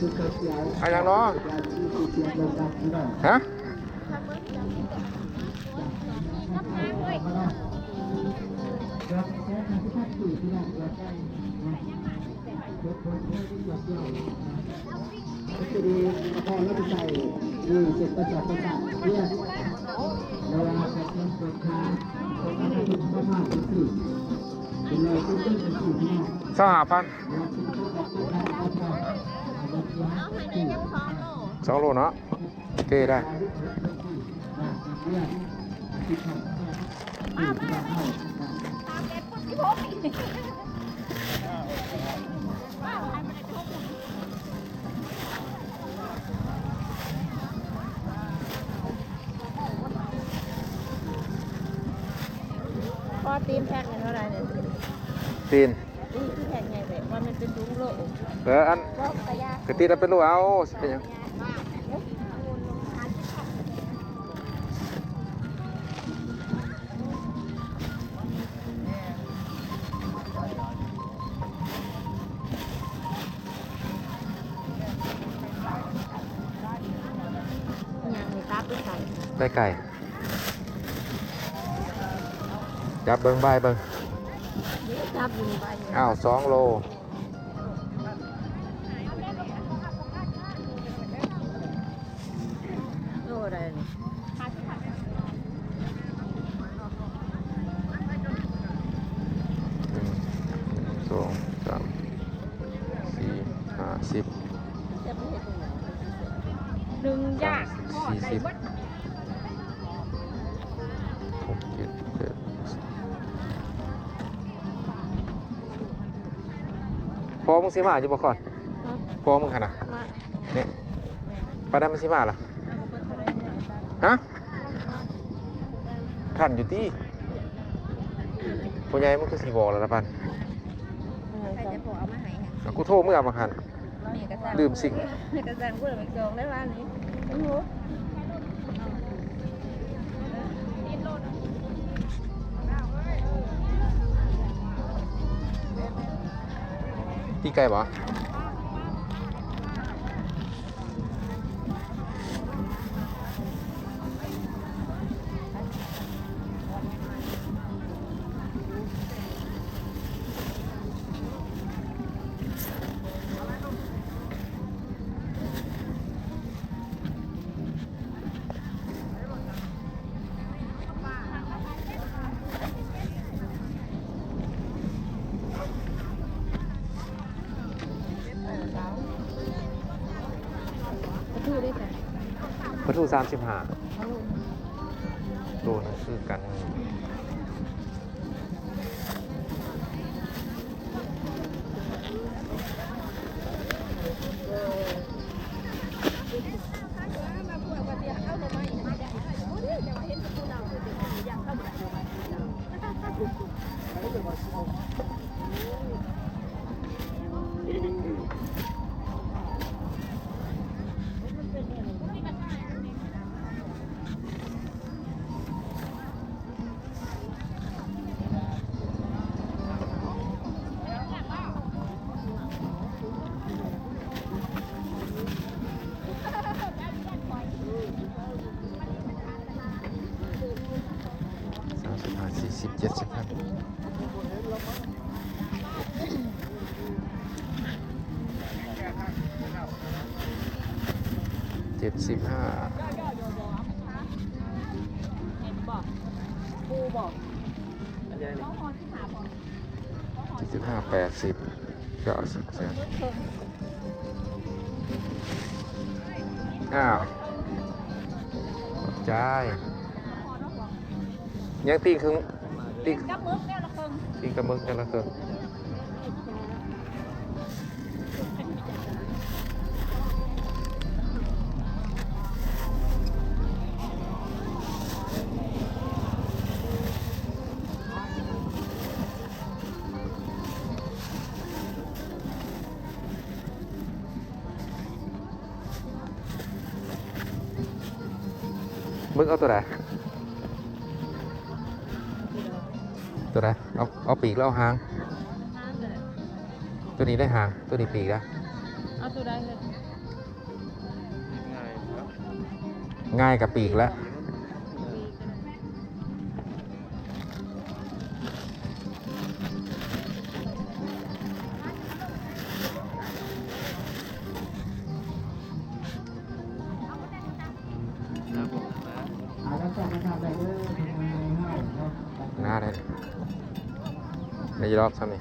ອາຫຍັງເນາະ? ຮະ? ຊາວຫ້າພັນ ສອງໂລເນາະ. ໂອເຄ ໄດ້. ພໍຕີນແພັກນີ້ເທົ່າໃດນີ້? ຕີນ ນີ້ຄືແພັກໃຫຍ່ແທ້ ວ່າມັນເປັນຖົງໂລ. ເອີ ອັນ ບໍ່ກະຢາ ກະຕິດເອົາເປັນໂລເອົາ ຊິເປັນຫຍັງ? ຫຍັງນີ້ ຕັບຫຼືໄກ່? ໄກ່ໄກ່. ຈັບເບິ່ງ ບາຍເບິ່ງ. ຈັບຢູ່ນີ້ ບາຍຢູ່. ອ້າວ ສອງໂລ. ໂລເທົ່າໃດນີ້? ໜຶ່ງ ສອງ ສາມ ສີ່ ຫ້າ ສິບ ໜຶ່ງຢ່າງ ສີ່ສິບ ຫົກ ເຈັດ ແປດ. ພໍ່ມຶງຊິມາຢູ່ບໍ່ກ່ອນ? ຮະ? ພໍ່ມຶງຫັ້ນນະ? ມາ. ນີ້ ປານໃດມັນຊິມາລະ? ຮະ? ທັນຢູ່ຕິ? ພໍ່ໃຫຍ່ມັນຄືຊິບໍ່ລະລະປານ. ໃຜຈະພໍເອົາມາໃຫ້ຫັ້ນ? ເອົາ ກູໂທເມືອບັກຫັ້ນ. ແມ່ກະສັ່ງ ລືມຊິງ ແມ່ກະສັ່ງຜູ້ລະເປັນສອງໄດ້ວ່ານີ້. ໂອ້ໂຫ ຕີໄກ່ບໍ່? ປາທູໄດ້ຊະ? ປາທູສາມສິບຫ້າ ໂລໜຶ່ງຄືກັນ. ສາມສິບຫ້າ ສີ່ສິບ ເຈັດສິບພັນ. ເຈັດສິບຫ້າ ເຫັນບໍ່? ປູບໍ່? ອັນນີ້ ເຈັດສິບຫ້າ ແປດສິບ ເກົ້າສິບ ແສນ. ອ້າວ ຂອບໃຈ. ຍັງຕີນເຄິ່ງ ຕີນ ຕີນກັບໝຶກແນວລະເຄິ່ງ ຕີນກັບໝຶກແນວລະເຄິ່ງ. ມຶກເອົາໂຕໃດ? ໂຕໃດ? ເອົາ ເອົາປີກ ຫຼື ເອົາຫາງ? ຫາງເດີ. ໂຕນີ້ໄດ້ຫາງ ໂຕນີ້ປີກນະ. ເອົາໂຕໃດເລີຍ? ງ່າຍກະປີກແລ້ວ. ໜ້າໄດ້ ໄດ້ຢູ່ດອກຊ່ຳນີ້.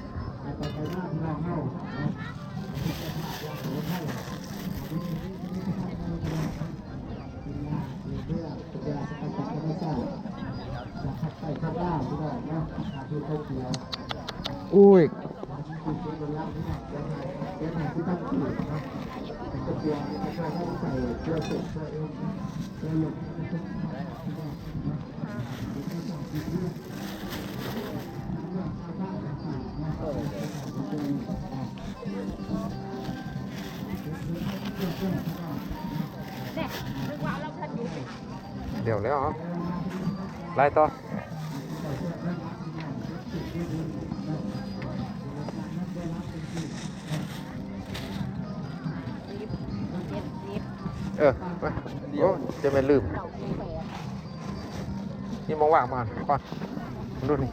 ໂອ້ຍ ດຽວແລ້ວ ເອົາ ໄລ່ຕໍ່. ເອີ ໂອ້ ຈະແມ່ນລືມ. ມີໝ່ອງວ່າງບໍ່ຫັ້ນ ກ່ອນ ລຸ້ນນີ້.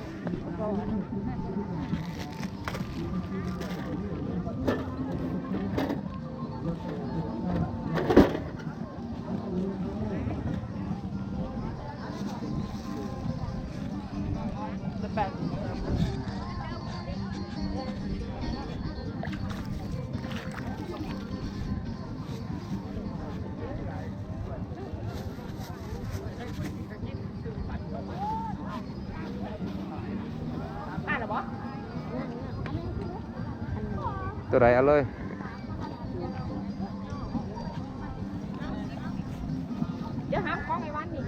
ໂຕໃດເອົາເລີຍ. ດຽວຫາຂອງໃຫ້ວັນນີ້.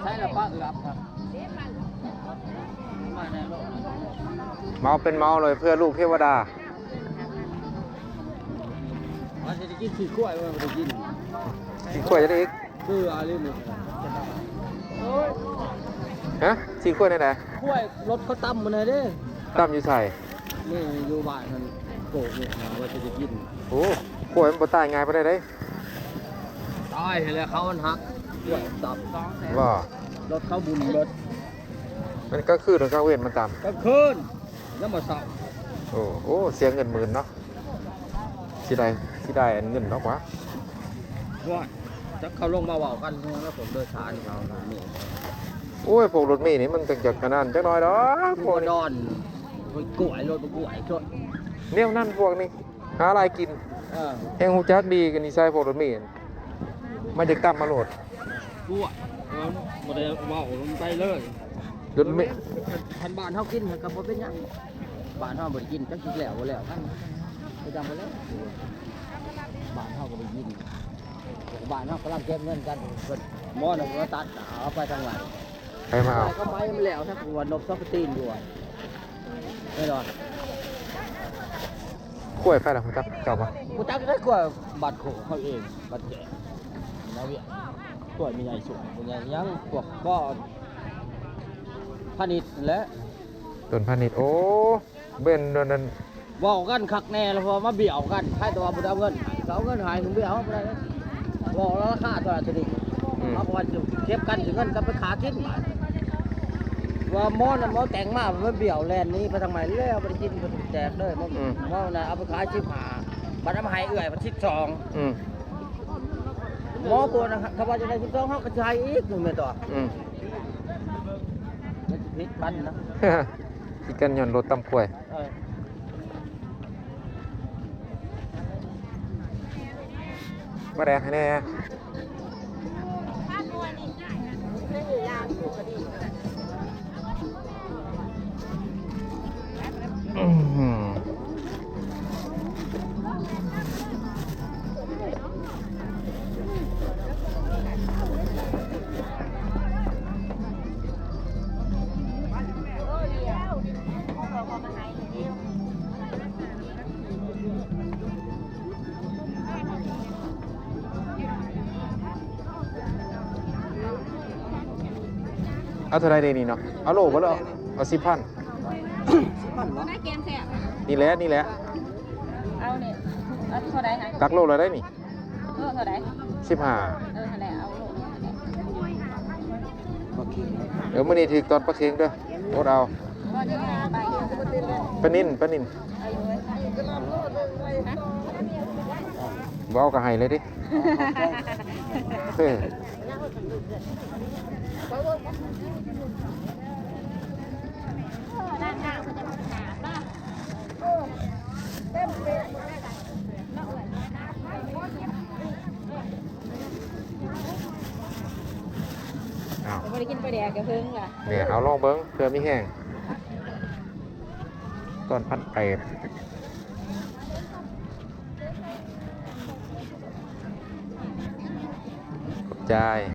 ໃຊ້ລະປະເອືອບ ເມົາເປັນເມົາເລີຍ ເພື່ອລູກເທວະດາ. ວ່າຊິໄດ້ກິນຂີ້ຄວາຍ ບໍ່ໄດ້ກິນ ຂີ້ຄວາຍຈະໄດ້ອີກ ຄືອາລິມ ຮະ ຂີ້ຄວາຍແນວໃດ? ຄວາຍລົດເຂົາຕຳມື້ໃດເດ້. ຕຳຢູ່ໃສ? ນີ້ຢູ່ບ້ານຫັ້ນ ໂກກນີ້ ວ່າຊິໄດ້ກິນ. ໂອ້ ຄວາຍມັນບໍ່ຕາຍງ່າຍປານໃດເດ້. ຕາຍຫັ້ນແຫຼະ ເຂົາມັນຫັກ ກວຍຕັບ ບໍ່ ລົດເຂົາບຸນເບິດ. ມັນກາງຄືນກາງເວັນມັນຕຳ? ກາງຄືນ ຍາມມື້ເຊົ້າ. ໂອ້ ໂອ້ ເສຍເງິນໝື່ນເນາະ ຊິໄດ້ ຊິໄດ້ອັນເງິນດອກຫວາ. ໂອ້ຍ ຈັກເຂົາລົງມາເວົ້າກັນແລ້ວ ພວກໂດຍສານເຂົາ ໂອ້ຍ ພວກລົດເມນີ້ມັນຈັ່ງຈັກອັນນັ້ນຈັກໜ້ອຍດອກ ພວກນີ້ ດອນ ໂອ້ຍ ກວຍ ລົດກວຍ ແນວນັ້ນພວກນີ້. ຫາຫຼາຍກິນ ເອີ ແຮ່ງຮູ້ຈັກດີກັນນິໄສພວກລົດເມ ມັນຢາກຕຳມາໂລດ. ກວຍ ບໍ່ໄດ້ເວົ້າລົງໄປເລີຍ ລົດເມ. ຄັນບ້ານເຮົາກິນມັນກໍບໍ່ເປັນຫຍັງ ບ້ານເຮົາບໍ່ໄດ້ກິນ ຈັກຊິແລ້ວບໍ່ແລ້ວ ຄັນໄປຕຳບໍ່ແລ້ວ ບ້ານເຮົາບໍ່ໄດ້ກິນ ບ້ານເຮົາກຳລັງເກັບເງິນກັນ ເພິ່ນໝໍນຳມາຕັດ ເອົາໄປທາງຫຼັງ. ໃຜມາເອົາ? ກໍໄປມັນແລ້ວ ຖ້າກວນນົບຊອກກະຕີນຢູ່ ແນ່ນອນ. ກວຍໃຜລະ ຮູ້ຈັກເຈົ້າບໍ່? ຮູ້ຈັກໄດ້ ກວຍບ້ານໂຄກເຮົາເອງ ບ້ານແຈກ ມາວຽກ ກວຍແມ່ໃຫຍ່ສຸດ ແມ່ໃຫຍ່ຫຍັງ ພວກກໍພານິດແຫຼະ ຕົ້ນພານິດ. ໂອ້ ເປັນອັນນັ້ນ ເວົ້າກັນຄັກແນ່ລະ ເພາະວ່າມາບ້ຽວກັນ ໃຜແຕ່ວ່າບໍ່ໄດ້ເອົາເງິນໃຫ້ ເຂົາເອົາເງິນໃຫ້ ເຮົາບໍ່ເອົາບໍ່ໄດ້ ເວົ້າລາຄາເທົ່ານັ້ນເທົ່ານີ້. ອືມ ເຮົາກໍວ່າຊິເກັບກັນ ຊິເງິນກັບໄປຫາກິນ ວ່າໝໍນັ້ນໝໍແຕ່ງມາ ມັນບ້ຽວແລ່ນໜີໄປທາງໃໝ່ແລ້ວ ບໍ່ໄດ້ກິນ ບໍ່ໄດ້ແຈກເລີຍ. ໝໍ ອືມ ໝໍນັ້ນເອົາໄປຂາຍສິບຫ້າ ບັດເອົາມາໃຫ້ເອື້ອຍບັດສິບສອງ. ອືມ ໝໍຕົວນັ້ນ ຖ້າວ່າຈະໄດ້ສິບສອງ ເຮົາກໍຊິໃຫ້ອີກ ແມ່ນຕົວະ. ອືມ ມັນຊິຜິດກັນນະ ຜິດກັນຍ້ອນລົດຕຳກວຍ. ເອີ ມາແດກໃຫ້ແດ່. ອືມ. ເອົາເທົ່າໃດເດນີ້ເນາະ? ເອົາໂລບໍ່ ຫຼືເອົາສິບພັນ? ສິບພັນບໍ່? ນີ້ແຫຼະ ນີ້ແຫຼະ. ເອົານີ້ ເອົາເທົ່າໃດຫະ? ຕັກໂລລະໄດ໋ນີ້. ເອີ ເທົ່າໃດ? ສິບຫ້າ. ເອີ ຫັ້ນແຫຼະ ເອົາໂລ. ປາເຄັງ. ເອີ ມື້ນີ້ຖືກຕອນປາເຄັງເດີ ອົດເອົາ. ປານິນ ປານິນ. ບໍ່ເອົາກໍໃຫ້ເລີຍຕິ. ເອີ. ອ້າວ ບໍ່ໄດ້ກິນປາແດກກະເພິ່ງລະ. ແມ່ນ ເອົາລອງເບິ່ງ ເພື່ອມີແຮງ. ຕອນພັນແປດ. ຂອບໃຈ.